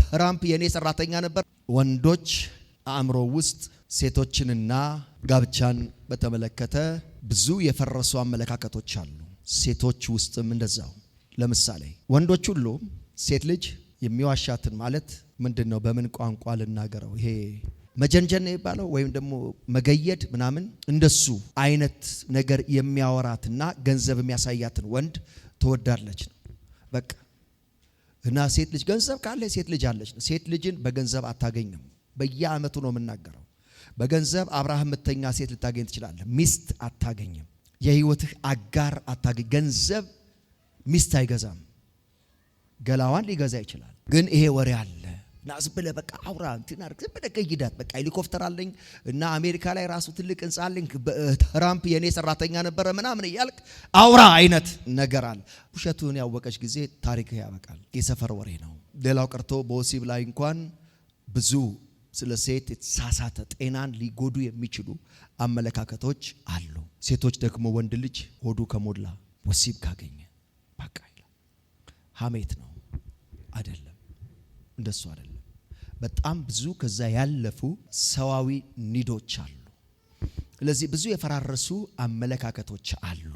ትራምፕ የኔ ሰራተኛ ነበር። ወንዶች አእምሮ ውስጥ ሴቶችንና ጋብቻን በተመለከተ ብዙ የፈረሱ አመለካከቶች አሉ። ሴቶች ውስጥም እንደዛው። ለምሳሌ ወንዶች ሁሉ ሴት ልጅ የሚዋሻትን ማለት ምንድን ነው? በምን ቋንቋ ልናገረው? ይሄ መጀንጀን ነው የሚባለው ወይም ደግሞ መገየድ ምናምን፣ እንደሱ አይነት ነገር የሚያወራትና ገንዘብ የሚያሳያትን ወንድ ትወዳለች ነው በቃ። እና ሴት ልጅ ገንዘብ ካለ ሴት ልጅ አለች ነው። ሴት ልጅን በገንዘብ አታገኝም። በየአመቱ ነው የምናገረው። በገንዘብ አብራህ የምተኛ ሴት ልታገኝ ትችላለህ። ሚስት አታገኝም። የህይወትህ አጋር አታገኝ። ገንዘብ ሚስት አይገዛም። ገላዋን ሊገዛ ይችላል። ግን ይሄ ወሬ አለ እና ዝም ብለህ በቃ አውራ፣ እንትን አድርግ፣ ዝም ብለህ ገይዳት። በቃ ሄሊኮፕተር አለኝ እና አሜሪካ ላይ ራሱ ትልቅ ህንፃ አለኝ፣ ትራምፕ የኔ ሰራተኛ ነበረ ምናምን እያልክ አውራ አይነት ነገር አለ። ውሸቱን ያወቀች ጊዜ ታሪክህ ያበቃል። የሰፈር ወሬ ነው። ሌላው ቀርቶ በወሲብ ላይ እንኳን ብዙ ስለ ሴት የተሳሳተ፣ ጤናን ሊጎዱ የሚችሉ አመለካከቶች አሉ። ሴቶች ደግሞ ወንድ ልጅ ሆዱ ከሞላ፣ ወሲብ ካገኘ በቃ ይላል። ሀሜት ነው። አይደለም፣ እንደሱ አይደለም። በጣም ብዙ ከዛ ያለፉ ሰዋዊ need ኦች አሉ። ስለዚህ ብዙ የፈራረሱ አመለካከቶች አሉ።